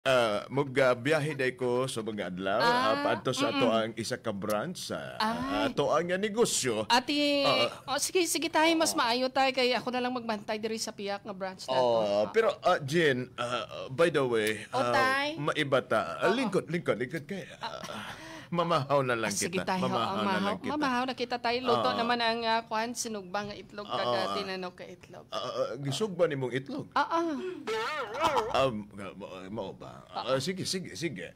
Biyahe day ko sa mga adlaw paadto sa ato ang isa ka branch sa ato ang negosyo. Ate, oh, sige sige tayo, mas maayo tayo kay ako na lang magbantay diri sa Piyak nga branch nato. Pero Jen, by the way, Oh, tay. maiba ta. Lingkod, lingkod, lingkod kay. Mamahaw na lang Sige kita. tayo, Mamahaw oh, na lang kita. Mamahaw na kita tayo. Luto naman ang kuan sinugba nga itlog kag tinanok ka itlog. Gisugba nimong itlog. Mao ba? Sige, sige, sige.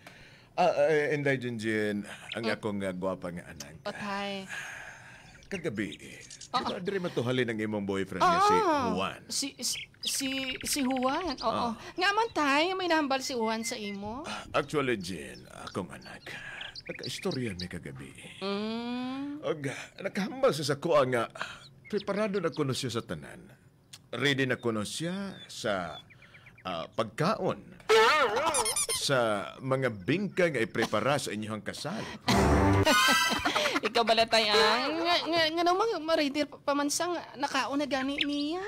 Inday Jen Jen, ang akong gwapa nga anak. O tay. Kagabi, di ba diri matuhalin ang imong boyfriend nga si Juan? Si Juan. Oo. Nga man tay, may nahambal si Juan sa imo. Actually, Jen, akong anak, nagkaistorya mi kagabi. Og nakahambal siya sa kuha nga, preparado na kuno siya sa tanan. Ready na kuno siya sa pagkaon, sa mga bingka nga iprepara sa inyong kasal. Ikaw bala tay ang nga nga ma-ready pa man sang nakaon na gani niya.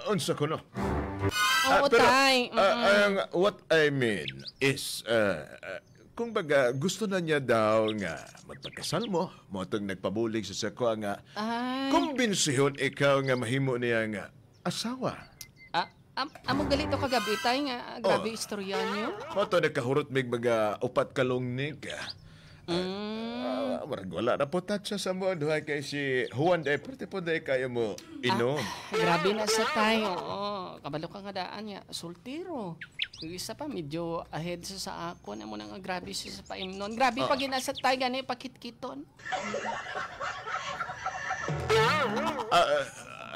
Unsa kuno? Oo, Pero, tay. What I mean is, kung baga, gusto na niya daw nga magpagkasal mo, mo itong nagpabulig sa kuha nga, Ay. kumbensihon ikaw nga mahimo niya nga asawa. Amo galito kagabi tay nga grabe istorya niyo. Mo to nagkahurot mig mga upat kalungnig. Marag wala na po tatsa sa mo duha kay si Juan de pwede po dahil kayo mo inom. Grabe na sa tayo. Oo, kabalo ka nga daan niya. Soltero. Yung isa pa, medyo ahead sa ako. Amo na nga grabe siya sa paimnon. Grabe pag ginasa tayo, gani, pakitkiton.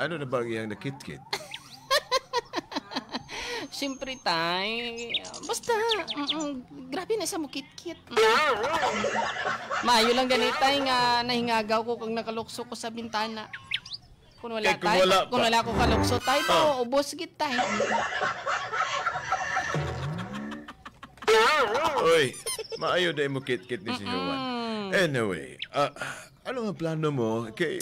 Ano na ba ang iyang nakitkit? Siyempre, tay. Basta, grabe na sa mukitkit. Maayo lang gani, tay, nga nahingagaw ko kung nakalukso ko sa bintana. Kung wala, Eh, kung tay, wala kung wala ko kalukso, tay, ubos gid, tay. Oy, maayo na mo kit-kit ni si Juan. Anyway, ano ang plano mo? Kay,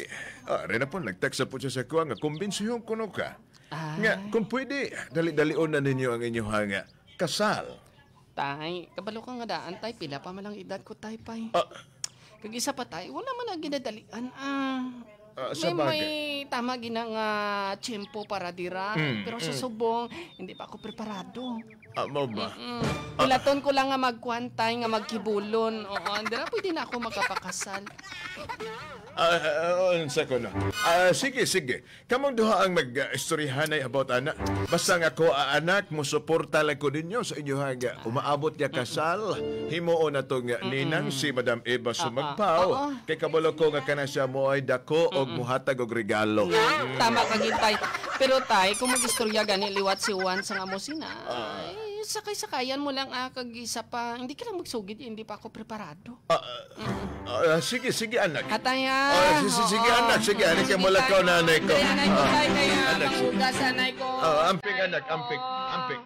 rin na po, nag-text na po siya sa kuha nga, kumbinsiyon ko no ka. Ay. Nga, kung pwede, dali-dalion na ninyo ang inyong nga kasal. Tay, kabalo ka nga daan, tay. Pila pa malang edad ko, tay, pay. Kag isa pa, tay, wala man ang ginadalian, Sa may, bagay. may tama gina nga tiyempo para dira. Pero sa subong, hindi pa ako preparado. Mao ba? Ulaton ko lang nga magkwantay, nga magkibulon. Oo, dira pwede na ako magkapakasal. Unsa ko na. Sige, sige. Kamong duha ang mag-istoryahanay about anak. Basta nga ako, anak, mo suporta lang ko ninyo sa inyong nga umaabot nga kasal. Himuon na tong ninang si Madam Eva Sumagpao. Kay kabalo ko nga kana siya mo ay dako og muhatag og regalo. Tama ka gid, tay. Pero tay, kung mag-istorya gani liwat si Juan sa nga mo sina, ay, sakay-sakayan mo lang kag isa pa. Hindi ka lang magsugid, hindi pa ako preparado. Sige, sige anak. Ataya. Sige, anak, sige, anak, kay mulakaw na anay ko. Sige, anay ko, tay, kaya Anak. manghugas, anay ko. Amping anak, amping, amping.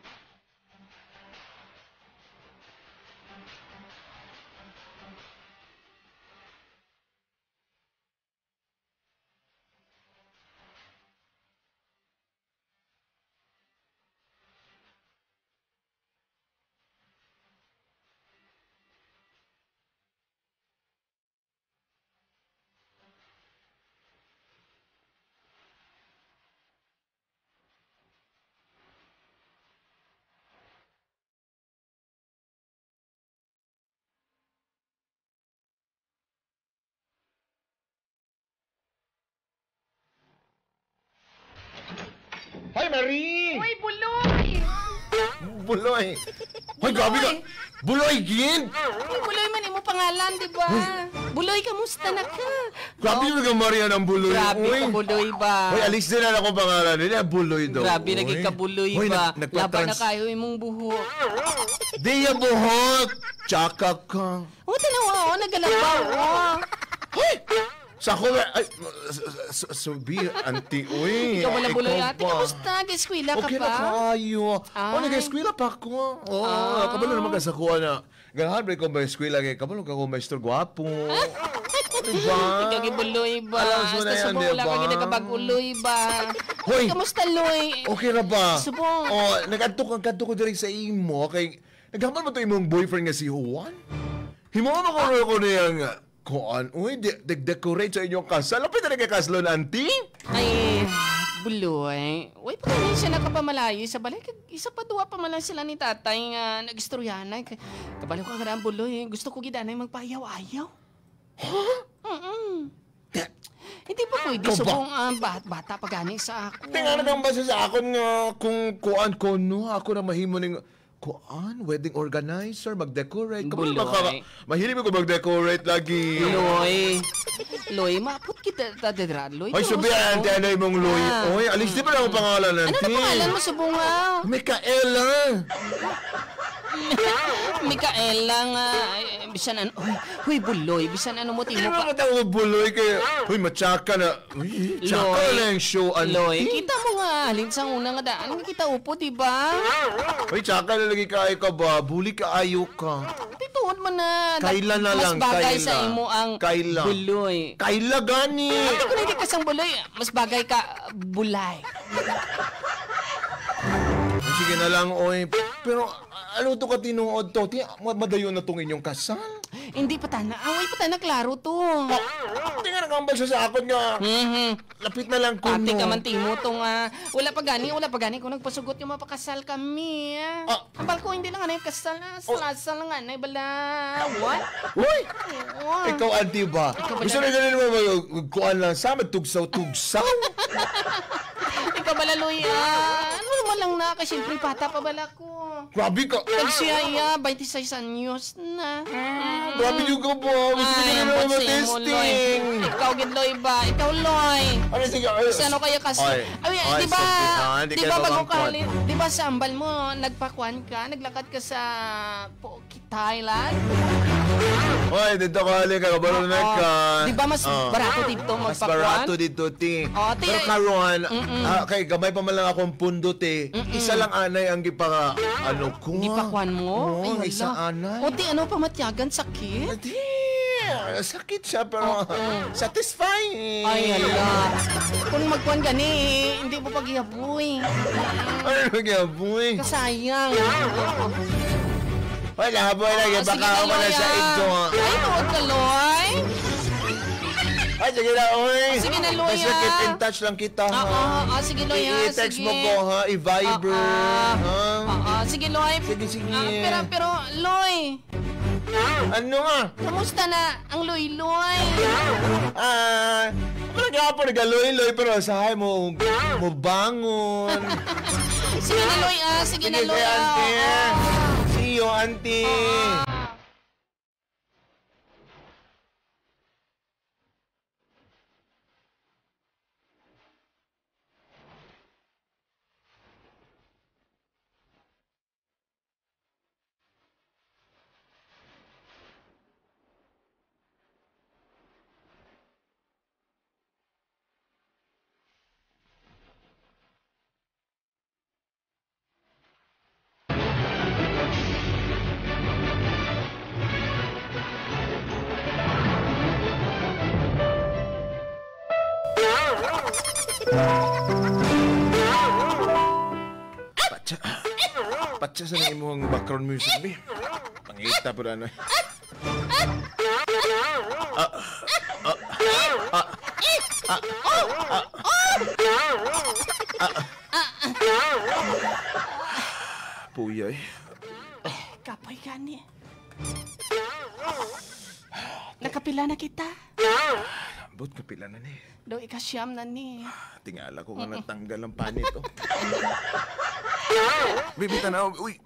Hi, Marie! Uy, Buloy! Buloy! Hoy, grabe ka! Buloy, gin! Uy, Buloy man imo pangalan, di ba? Buloy, kamusta na ka? Grabe yung ka, Maria, ng Buloy. Grabe Uy. ka, Buloy ba? Hoy, alis din na akong pangalan nila. Buloy daw. Grabe, Uy. naging kabuloy Hoy, ba? Laban na kayo imong buhok. Di ya buhok! Tsaka ka. Oh, tanawa, oh, nagalabaw, oh. Hoy! Sa ako, ay, sabi, auntie, uy. Ikaw wala Buloy, ikaw ate. pa. Kamusta? Nag-eskwela ka Okay pa? na kayo. Ay. Oh, nag-eskwela pa ako. Oh, kabalo naman ka sa kuha na. Ganahan ba ko ba eskwela kay kabalo ka ko maestro gwapo. Diba? Ikaw gibuloy ba? Alam mo na Hasta yan, subong wala diba? ka ginakabaguloy ba? Hoy! Kamusta, Loy? Okay ra ba? Subong. Oh, nagadto ko diri sa imo kay naghaman mo to imong boyfriend nga si Juan. Himo mo ko niyang kuan. Uy, decorate sa inyong kasal. Lapit na kay kaslon, auntie. Ay, buloy. Uy, pag hindi siya nakapamalayo sa balay, isa pa duwa pa man lang sila ni tatay nga nag-istoryahan. Kabalo ka nga buloy. Gusto ko gidanay magpayaw-ayaw. Huh? Mm-mm. Hindi pa pwede subong bata pa gani sa ako. Tingnan na kang basa sa akon nga kung kuan ko no, ako na mahimo ning kuan, wedding organizer, mag-decorate. Buloy. Mahilig ko mag-decorate lagi. Loy. Loy, maapot kita tadedra, Loy. Ay, sabi, auntie, ano imong Loy? Oy, alis di ba na ang pangalan, auntie? Ano na pangalan mo, subong ah? Micaela. Micaela nga. Bisan ano. Huy, buloy. Bisan ano mo, timo pa. Hindi mo ba buloy kay... Huy, matsaka na. Uy, tsaka na yung show, auntie. Loy, kita mo nga. Halin sa una nga daan. Kita upo, di ba? Uy, tsaka na lagi kayo ka ba? Buli ka, ayo ka. Tituod mo na. Kaila na lang, mas bagay sa imo ang kaila. Buloy. Kaila gani. Ate ko na hindi kasang buloy. Mas bagay ka, bulay. Sige na lang, oy. Pero ano to ka tinuod to? Madayon na tong inyong kasal? Hindi pa tana. Away pa tana, klaro to. Tingnan ang kambal sa akon nga. Mm-hmm. Lapit na lang kuno. Ate ka man timo to nga. Wala pa gani kung nagpasugot yung mapakasal kami. Ang balko hindi lang anay kasal. Salasal lang anay bala. What? Uy! Oh. Ikaw, auntie ba? Gusto na ganin mo magkuan lang sa tugsaw-tugsaw. Ikaw bala, Loy. Ano naman lang na? Kasi siyempre bata pa bala ko. Grabe ka. Kag siya iya, 26 anyos na. Grabe yung ka po. Gusto ko na naman matesting. Ikaw, gid, Loy ba? Ikaw, Loy. Ano, sige. Kasi ano kaya kasi? Ay, di ba? Di ba bago ka, di ba sa ambal mo, nagpakuan ka, naglakad ka sa Thailand? Oy, dito ka ulit, kakabalo na ka. Di ba mas barato dito magpakuan? Mas barato dito, ti. Pero karon, kay gamay pa man lang akong pundo, ti. Isa lang anay ang gipaka, ano ko? Gipakuan mo? Oo, isa anay. O, ti, ano, pamatyagan, sakit? Ti, sakit siya, pero satisfying. Ay, ala. Kung magkuan gani, hindi mo paghihaboy. Ano paghihaboy? Kasayang. Wala, boy, lagi. Baka ako na sa ito. Ay, tuod ka, Loy. Ay, sige na, oy. Sige na, Loy, Basta keep in touch lang kita, ha? Oo, sige, Loy, ha. I-text mo ko, ha? I-Viber, ha? Oo, sige, Loy. Sige, sige. Pero, Loy. Ano nga? Kamusta na ang Loy, Loy? Parang nga po, nagaloy-loy, pero asahay mo, mo bangon. Sige na, Loy, ah. Sige na, Loy, ah. See you, auntie. Patsa sa imong background music, bi. Pangita po na, ano. Puya, eh. Kapoy gani. Nakapila na kita. Ambot, kapila na ni. Daw, ikasyam na ni. Tingala ko nga natanggal ang panit, oh. Bibi, tanaw. Uy.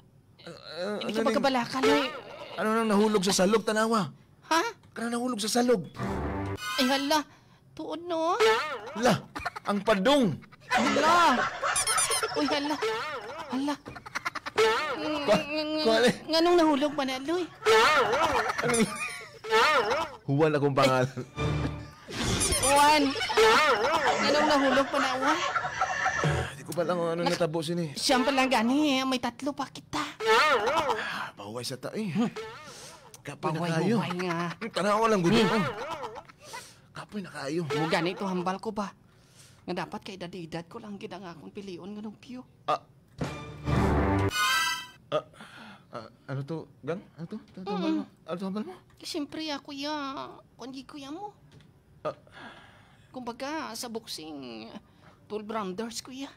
Hindi ka pagkabalaka, Loy. Ano nang nahulog sa salog, tanawa? Ha? Ano nahulog sa salog? Ay, hala. Tuod, no? Hala, ang padong. Hala. Uy, hala. Hala. Nganong nahulog pa na, Loy? Anong... Juan akong pangalan. Juan. Anong nahulog pa na, Juan? Hindi ko pa lang anong natabo sini. Siyam pa lang gani, may tatlo pa kita. Baway sa tae. Kapoy na kayo. Baway nga. Tanawa lang, gusto. Kapoy na kaayo. Mo ganito hambal ko ba? Nga dapat kay edad-edad ko lang gid ang akong pilion nga nobyo. Ah. Ah, ah, ano to, Gang? Ano to? Ano to, hambal mo? Ano to, hambal mo? Eh, siyempre, ako ya, kundi kuya mo. Ah. Kumbaga, sa boxing, 12 rounders, kuya.